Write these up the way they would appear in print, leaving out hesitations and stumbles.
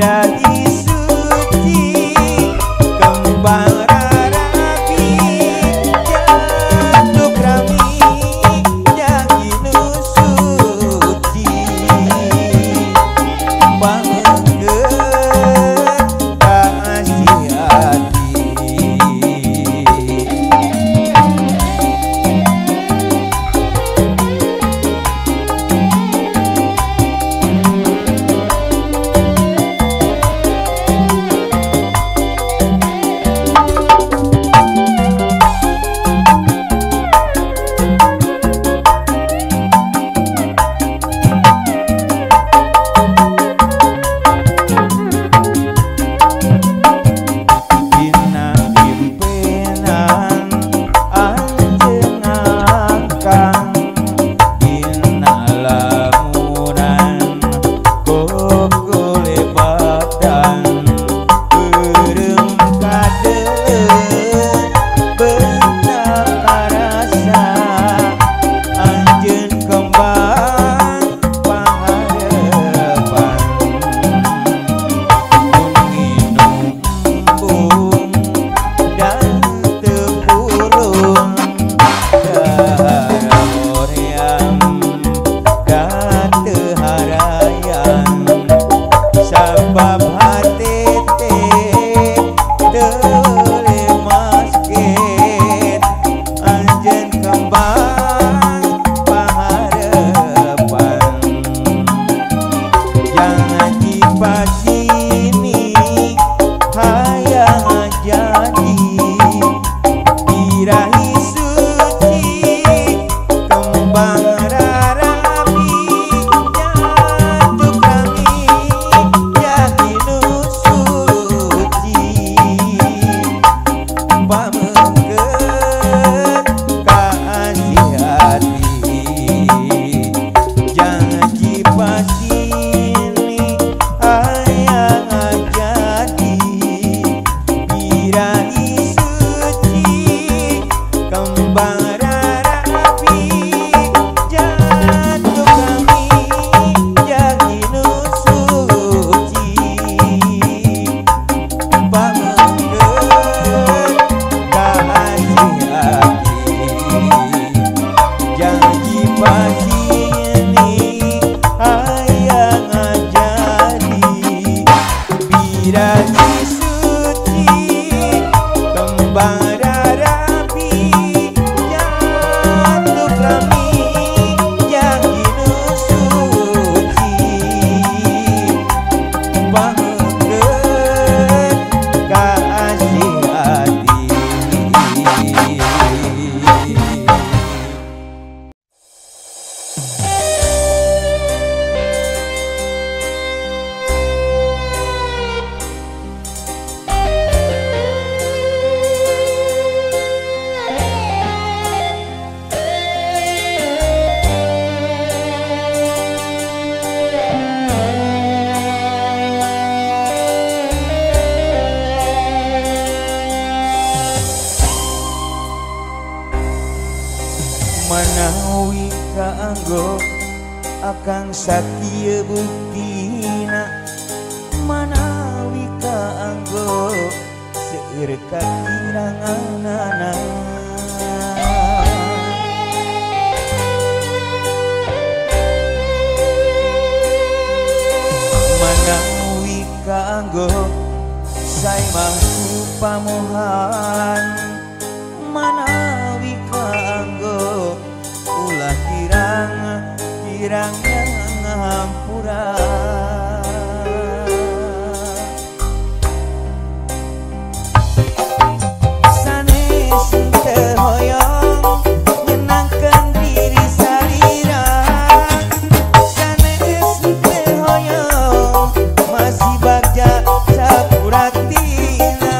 Birahi suci kembang rarapi jatuh rami jadi nu suci pamengkeut kasih hati. Dina pimpinan anjeun akang dina lamunan kokolebatan beureum kadeuleu beunta karasa anjeun kembang pangarepan mun nginum embung dan teu purun dahar hoream dan teu harayan sabab hate teh teu lemaskeun anjeun kembang pangarepan. Jangan dipasini hayang jadi birahi suci kembang rarapi jatuh rami jadi nu suci pamengkeut kasih hati. Jangan dipasini hayang jadi birahi suci kembang rarapi jatuh kami jadi nu suci pamengkeut kasih hati. Jangan dipasini hayang jadi birahi suci kembang rarapi jatuh rami jadi nu suci pamengkeut kasih hati. Manawi kaanggo akang sakieu buktina manawi kaanggo seueur kakiranganana manawi kaanggo sae mah ku pamohan manawi kaanggo ulah kirang kirang ngahampura. Sanes teu hoyong nyenangkeun diri salira sanes teu hoyong masih bagja sapuratina.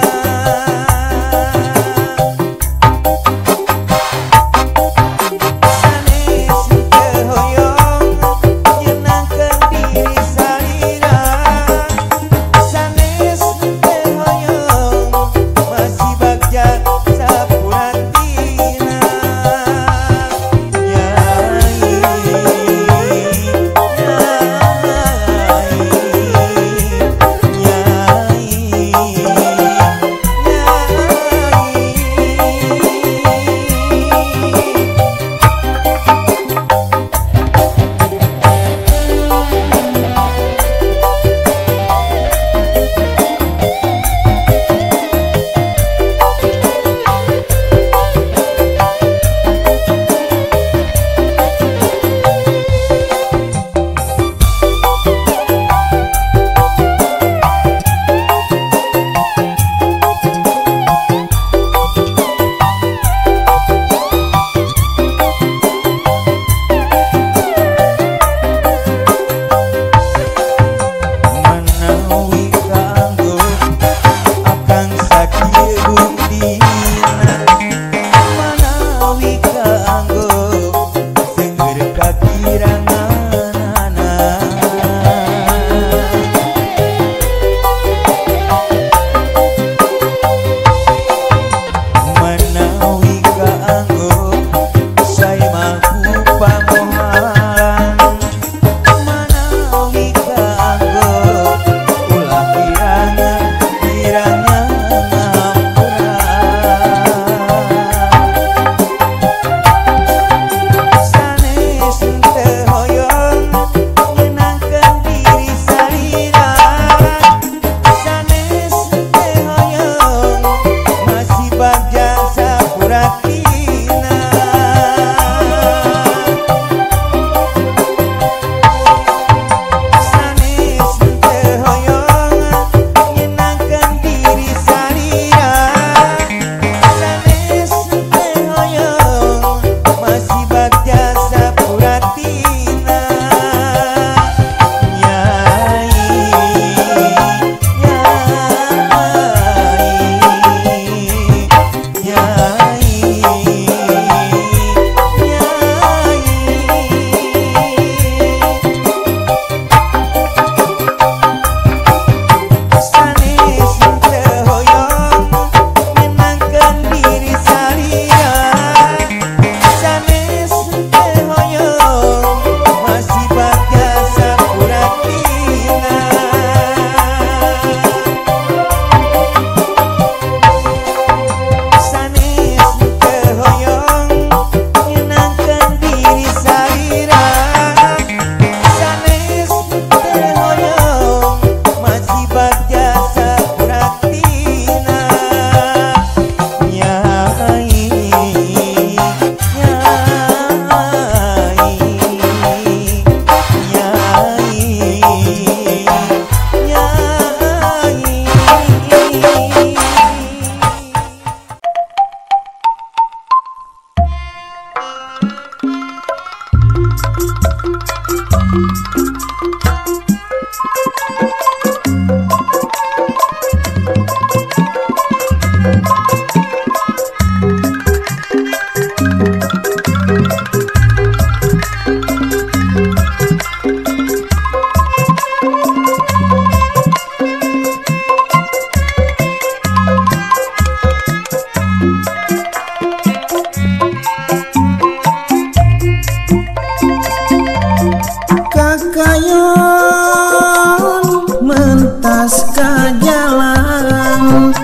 Mentas ka jalan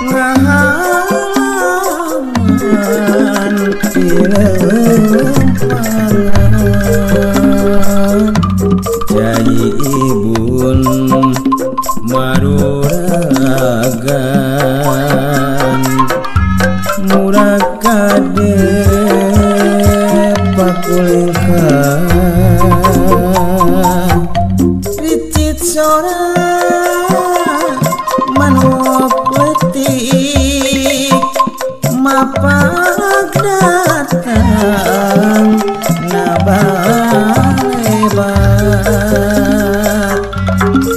ngahalangan pilempangan jai ibun maruragan murah kade pakulingkah ricit sora manuk letik mapak datang nabalebat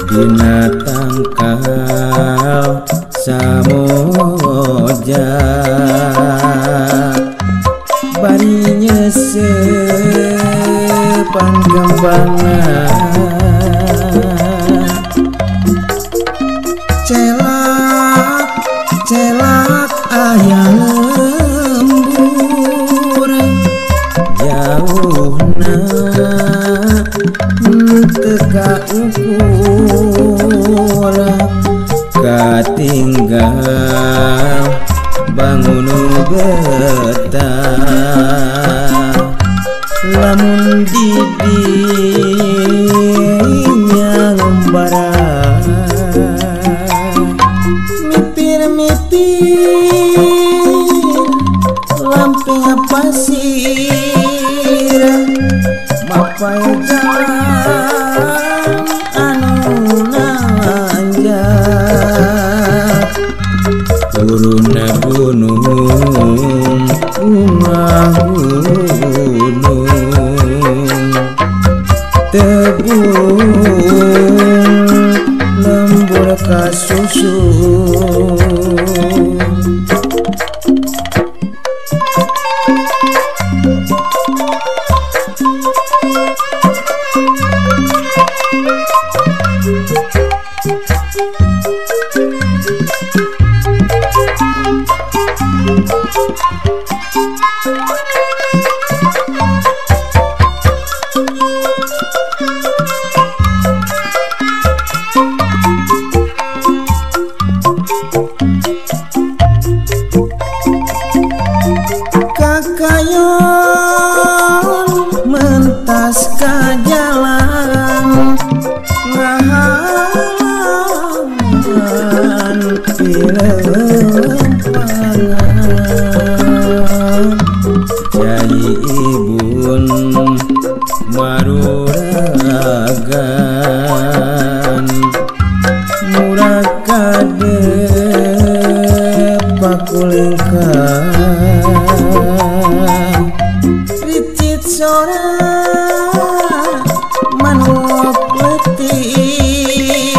dina tangkal samoja bari nyesepan kembangna celak celak aya lembur jauhna teu kaukur katinggal bangun betah lamun di dinya ngombara mipir-mipir lamping pasir mapai jalan anu nanjak turuna gunung umah gunung tebung lembur kasusu. Kakayon mentas ka jalan ngahalangan pilempangan jai ibun maruragan murah kade pakulingkah ricit sora manuk letik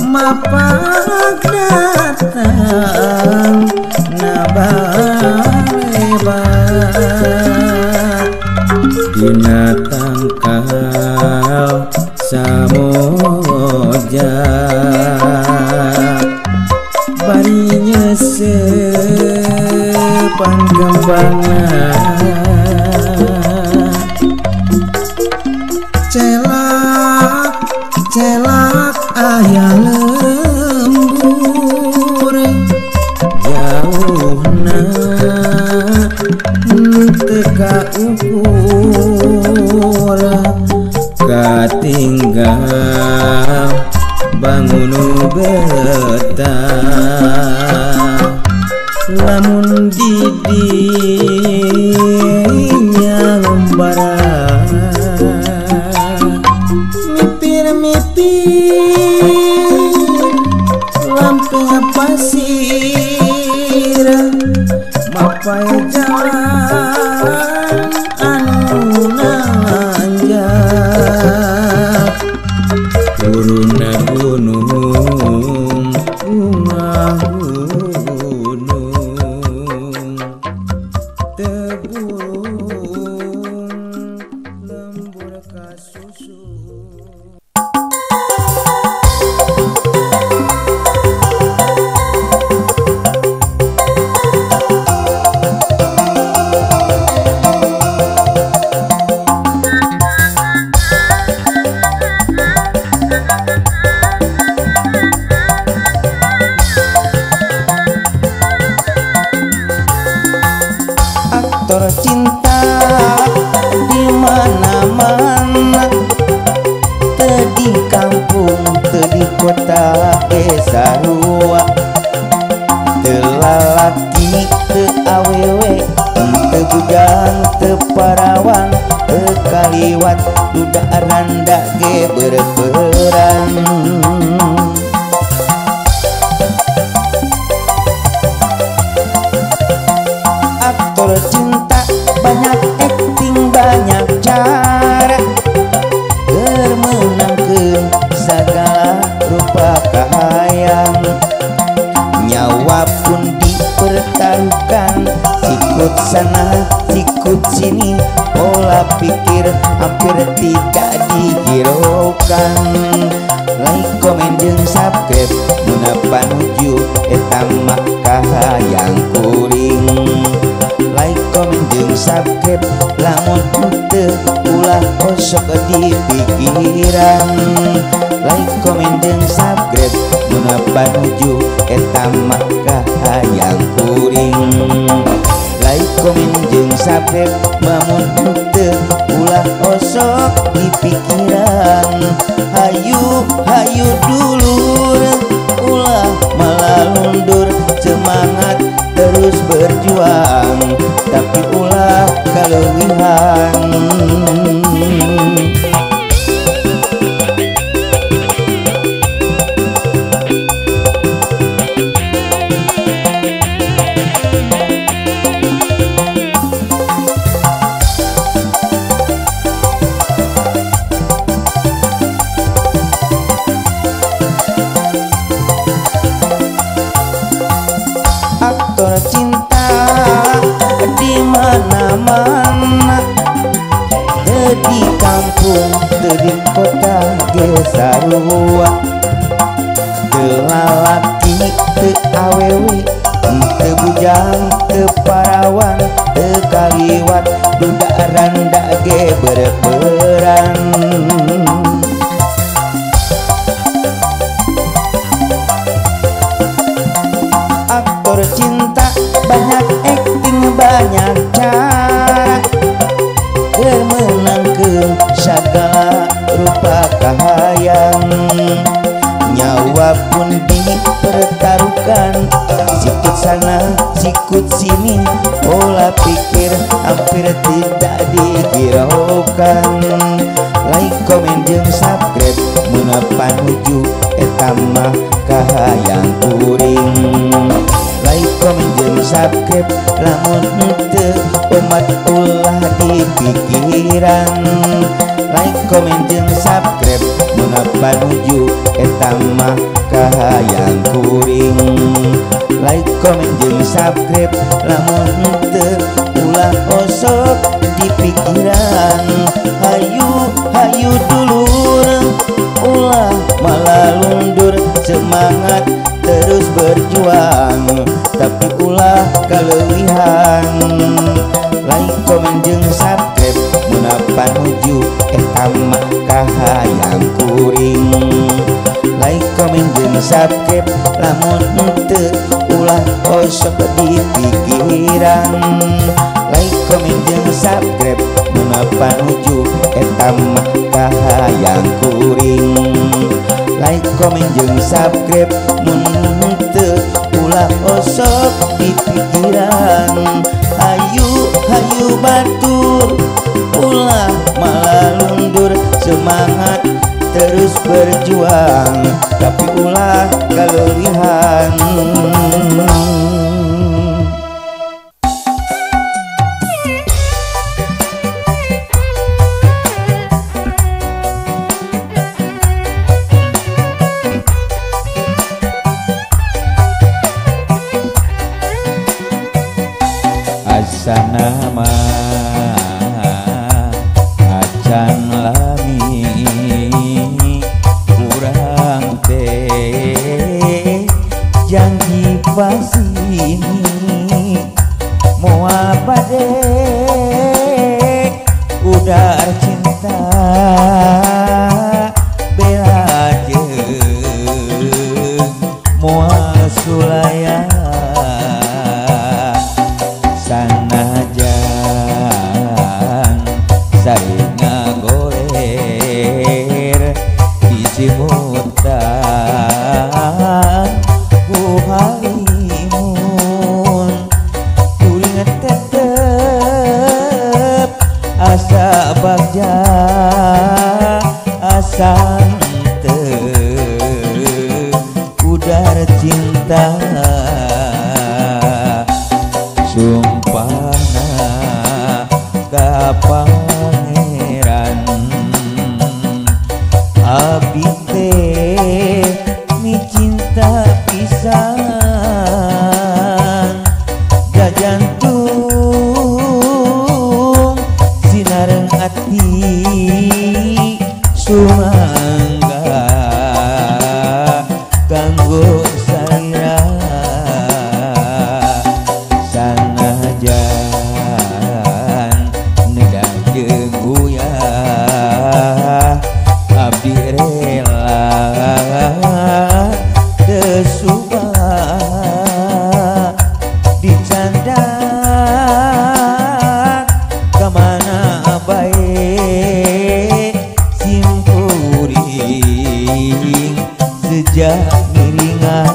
mapak datang nabalebat dina tangkal samoja bari nyesepan kembangna celak celak aya lembur jauhna teu kaukur katinggal bangun betah lamun di dinya ngombara mipir-mipir lamping pasir mapai jalan anu nanjak turuna gunung umah gunung tebung lembur kasusu. ge sarua. Teu lalaki teu awewe, teu bujang teu parawan, teu kaliwat duda randa ge berperan. Aktor cinta banyak akting banyak cara, keur meunangkeun sagala rupa kahayang. Nyawa pun dipertaruhkan, sikut sana sikut sini, pola pikir hampir tidak dihiraukan. Like, komen, jeung subscribe mun panuju eta mah kahayang kuring. Like, komen, jeung subscribe lamun teu ulah osok di pikiran. Like, komen, jeung subscribe mun panuju eta mah kahayang kuring. Like, komen, jeung subscribe lamun teu ulah osok di pikiran. Hayu hayu dulur ulah malah lundur, semangat terus berjuang tapi ulah kaleuwihan. Aktor cinta di mana-mana, teu di kampung teu di kota ge sarua. Teu lalaki teu awewe, teu bujang teu parawan, teu kaliwat duda randa ge berperan. Aktor cinta banyak akting banyak cara, keur meunangkeun sagala rupa kahayang. Nyawa pun dipertaruhkan, sikut sana sikut sini, pola pikir hampir tidak dihiraukan. Like, komen, jeung subscribe mun panuju eta mah kahayang kuring. Like, komen, jeung subscribe lamun teu umat ulah di pikiran. Like, komen, jeung subscribe mun panuju eta mah kahayang kuring. Like, komen, jeung subscribe lamun teu ulah osok di pikiran. Hayu hayu dulur ulah malah lundur, semangat terus berjuang tapi ulah kaleuwihan. Like, komen, jeung subscribe mun panuju eta mah kahayang kuring. Like, komen, jeung subscribe lamun teu ulah osok di pikiran. Like, komen, jeung subscribe mun panuju eta mah kahayang kuring. Like, komen, jeung subscribe mun teu ulah osok di pikiran. Hayu hayu batur ulah malah lundur, semangat terus berjuang tapi ulah kaleuwihan. Asana mah acan lami kurang teh janji pasini moal bade udar cinta bela jeung moal sulaya. Sanajan sari ngagoler di cimutan. Udar cinta sumpahna ka pangeran abdi teh micinta pisan jajantung sinareng ati sumangga kanggo salira sanajan neda jeung uyah abdi rela teu subah dicandak ka mana bae sim kuring sejak miringan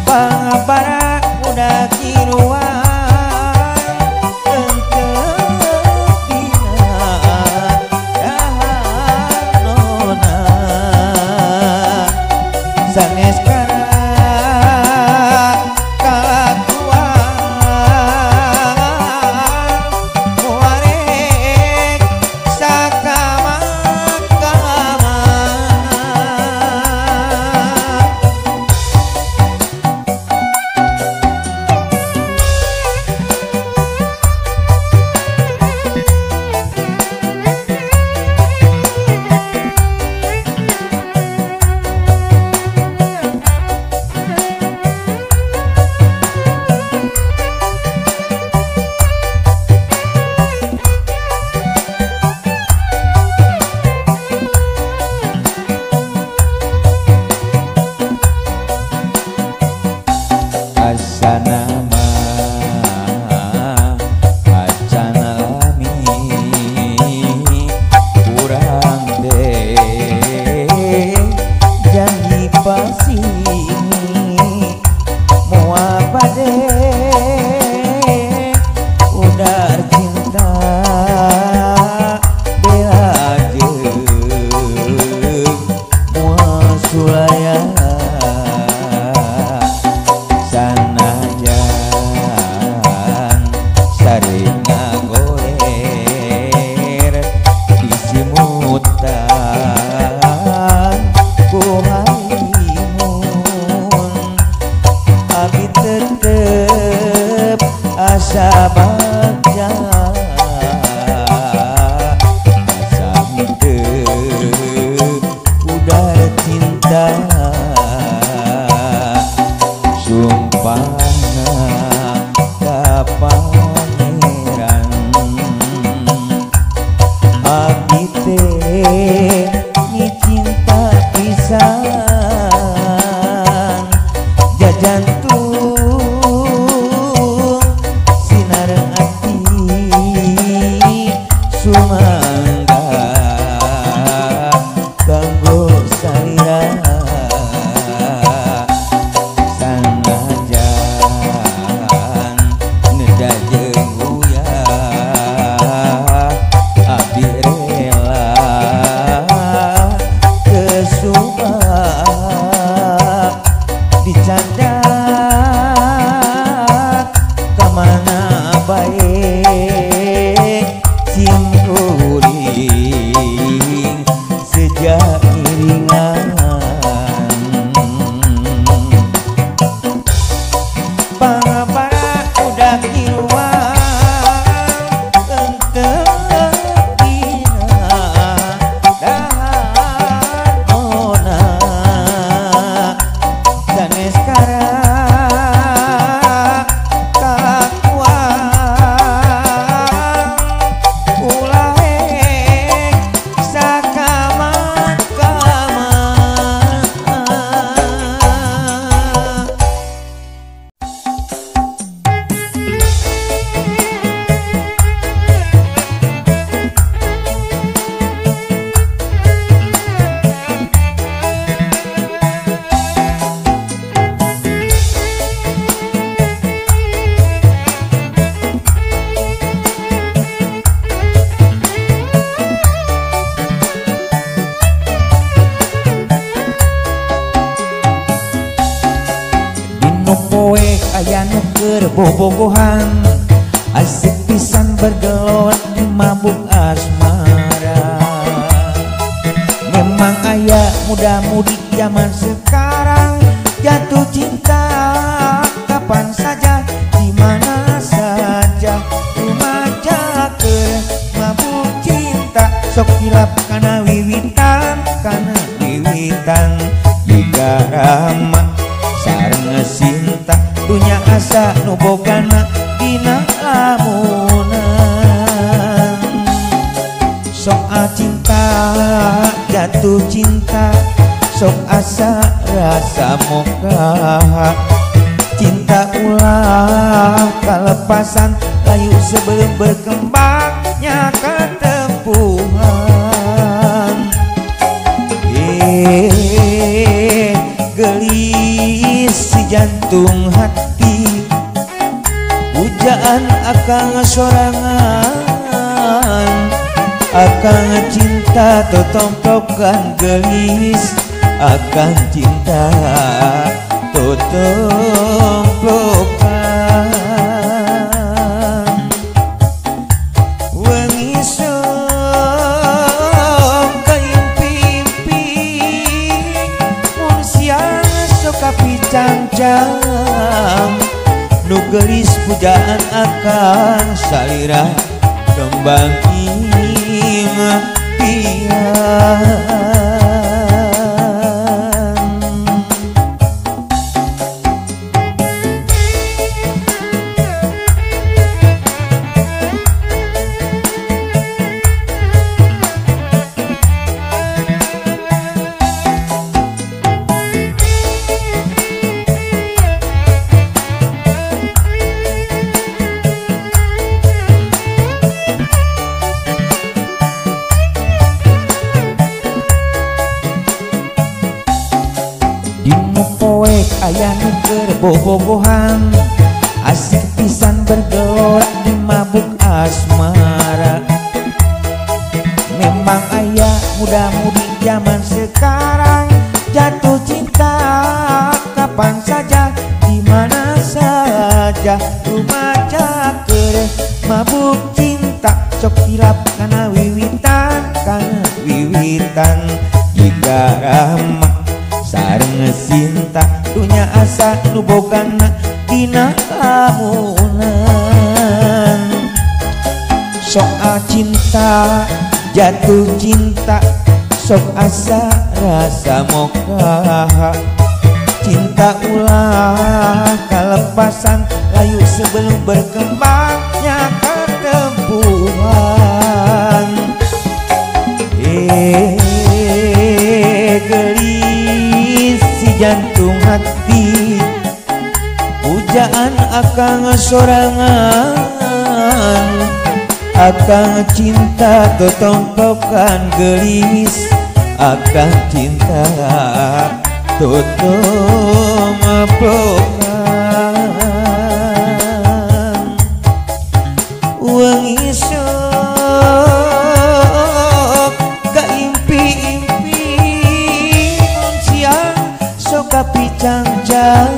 pangapara udah kiruan engkau dina dahanona sanes kana kalakuan muarek sakama. Asana mah acana lami kurang deh janji pasti moal bade udar cinta bela jeung moal sulaya sanajan sering ngagoler disimutan ku halimun abdi tetep asa bagja asa henteu udar cinta sumpahna ka pangeran abdi teh micinta pisan jajantung sinareng ati sumangga kanggo salira sanajan neda jeung uyah abdi rela teu subah dicandak ka mana bae sim kuring sejak iringan pangapara udah kiruan engkau dina dahanona sanes kara kalakuan ulah hek sakaman-kaman. nu keur bobogohan, asik pisan bergelora di mabuk asmara. Memang aya muda-mudi zaman sekarang, jatuh cinta kapan saja, di mana saja. Rumaja keur mabuk cinta, sok hilap kana wiwitan, kana wiwitan. Jika ramah sareng cinta, dunya asa nu bogana dina lamunan. Soal cinta jatuh cinta, sok asa rasa moga. Cinta ulah kalepasan, layu sebelum berkembangnya ketempuhan. Gelis si jantung hati, pujaan akang sorangan. Akang cinta totomplokan gelis, akang cinta totomplokan. Wengi sok kaimpi-impi, mun siang sok kapicang-cang. Nu gelis pujaan akang salira kembang impian. Aya nu keur bobogohan, asik pisan bergelora di mabuk asmara. Memang aya muda-mudi zaman sekarang, jatuh cinta kapan saja, di mana saja. Rumaja keur mabuk cinta, sok hilap kana wiwitan, kana wiwitan. Jika ramah sareng cinta, dunya asa nu bogana dina lamunan. Soal cinta jatuh cinta, sok asa rasa moga. Cinta ulah kalepasan, layu sebelum berkembangnya ketempuhan. Gelis si jantung hati, pujaan akang sorangan. Akang cinta totomplokan gelis, akang cinta totomplokan. Wengi sok kaimpi-impi, mun siang sok kapicang-cang.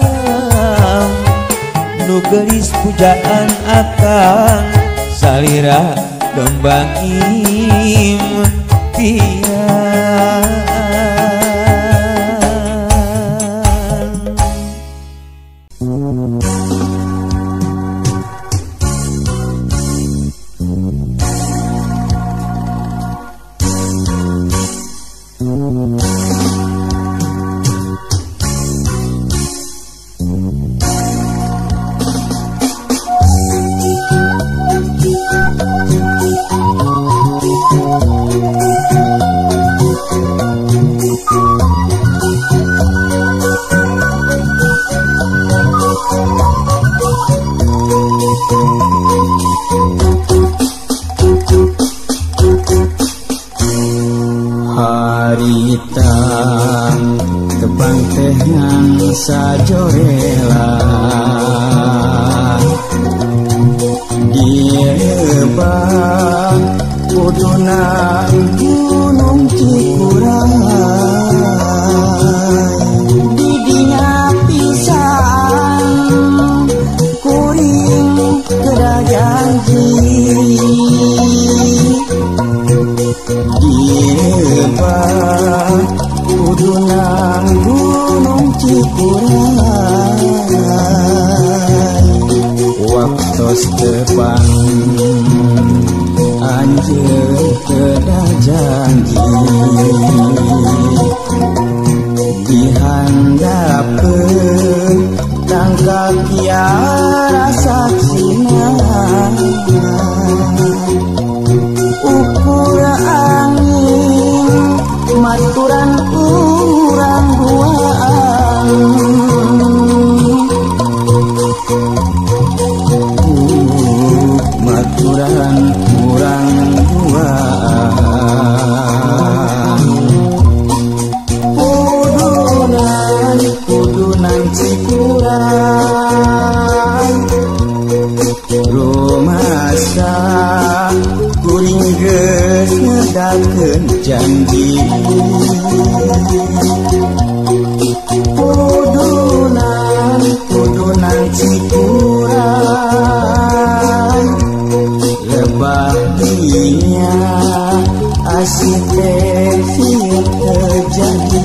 Nu gelis pujaan akang salira kembang impian. Haritang tebang teh ngan sajorela, direbah kuduna gunung Cikuray. Didinya pisan Kudunan Gunung Cikuray waktos tepang anjeun kedah janji dihandapeun tangkal kiara saksina ukur angin maturan urang duaan maturan urang duaan kudunan kudunan Cikuray rumasa kuring geus ngedalkeun janji kudunan kudunan Cikuray lebah dinya asih teh sieun terjadi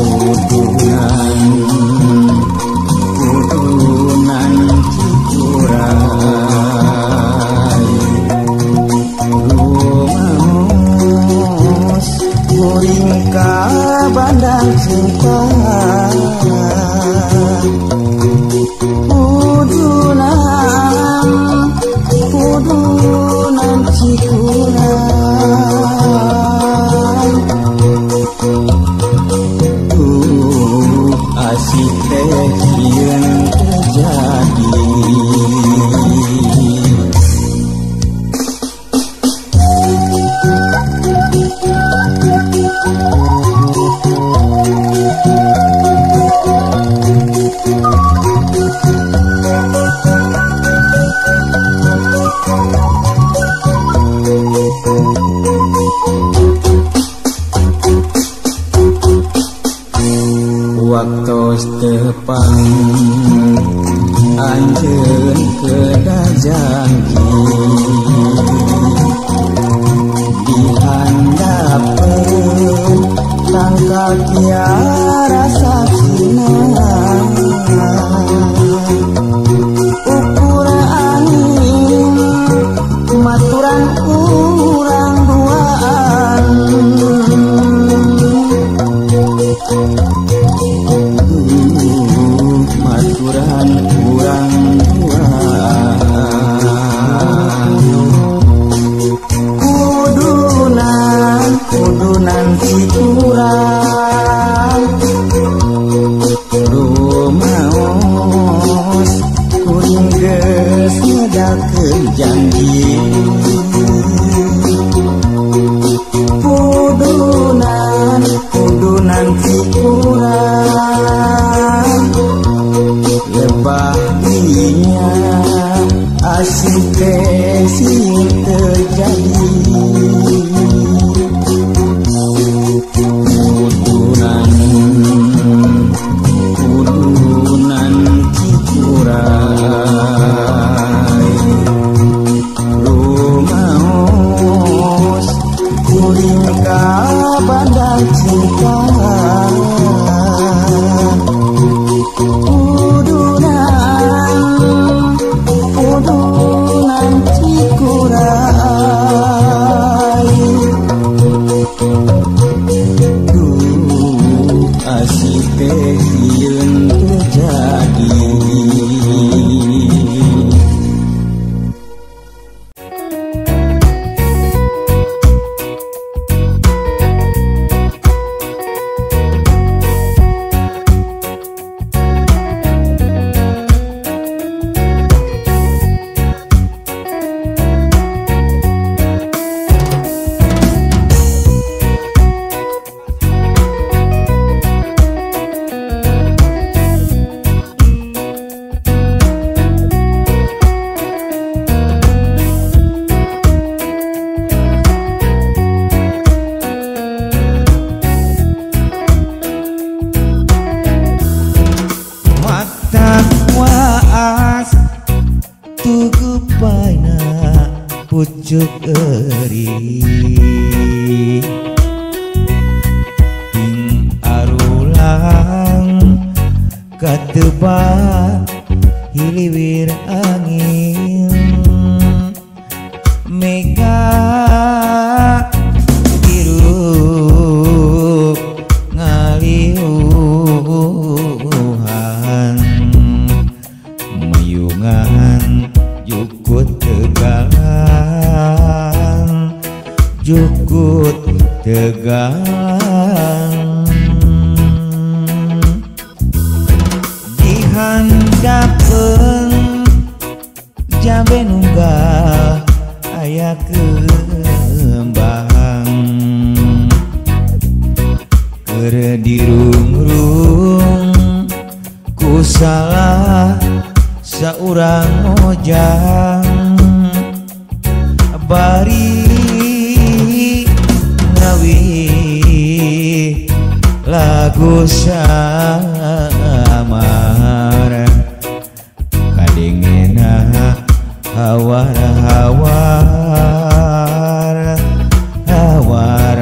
kudunan kudunan Cikuray rumaos kuring ka bandang cinta kudunan kudunan Cikuray asih teh sieun terjadi. Waktos tepang anjeun kedah janji dihandapeun tangkal kiara saksina ukur angin maturan urang duaan maturan urang duaan kudunan kudunan Cikuray rumaos kuring geus ngedalkeun janji kudunan kudunan Cikuray lebah dinya asih teh sieun terjadi kudunan kudunan Cikuray rumaos kuring ka bandang cinta kudunan kudunan Cikuray duh asih teh sieun terjadi. Tugu paina pucuk eri. Katebak hiliwir angin mega biru ngaliuhan mayungan jukut tegalan jukut tegalan dihandapeun jambe nunggal aya kembang keur dirungrung ku salah saurang mojang bari ngawi lagu samar kadengena hawar hawar hawar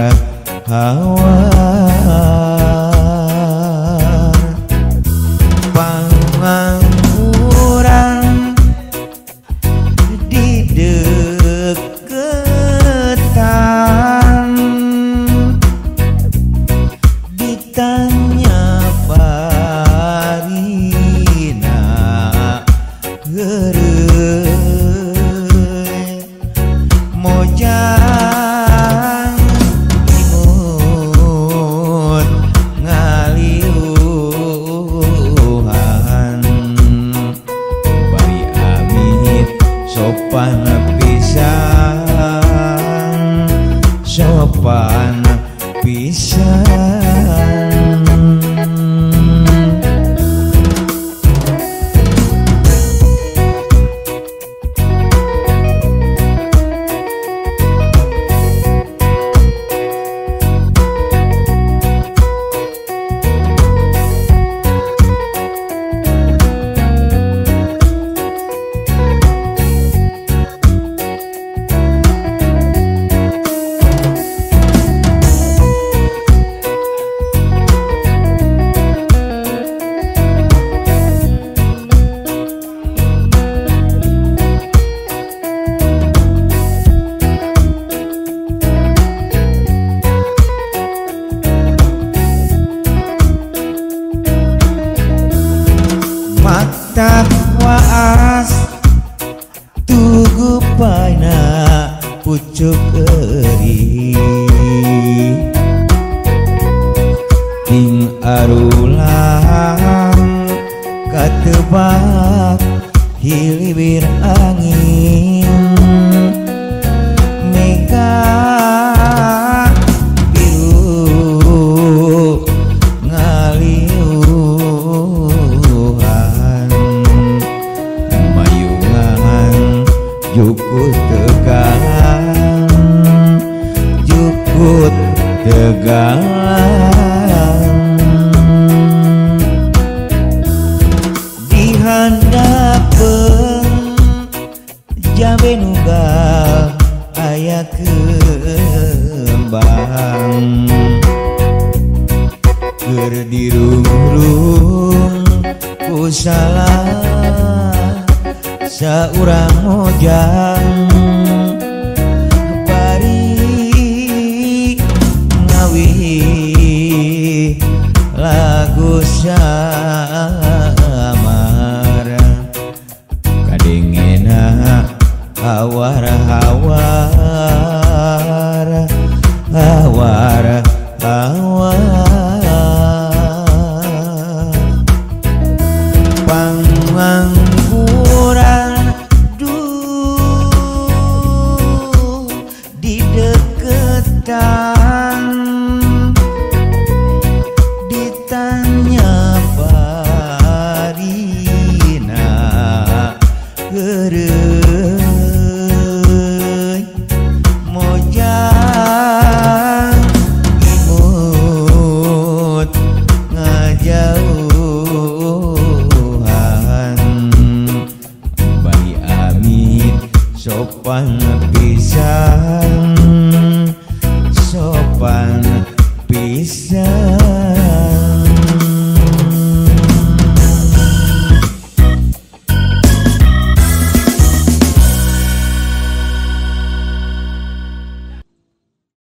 hawar pangangkuran di deketan ditanya barina heureuy mojang imut ngaliuhan bari amit sopan pisan sopan pisan. Maktab waas tugu paina pucuk eri ting arulang katebak hiliwir angin mega biru ngaliuhan mayungan jukut tegalan jukut tegalan dihandapeun jambe nunggal aya kembang keur dirungrung ku salah saurang mojang bari ngawi lagu samar kadengena hawar hawar hawar hawar pangangkuran duh di deketan ditanya barina heureuy mojang imut ngajauhan bari amit sopan pisan sopan pisan.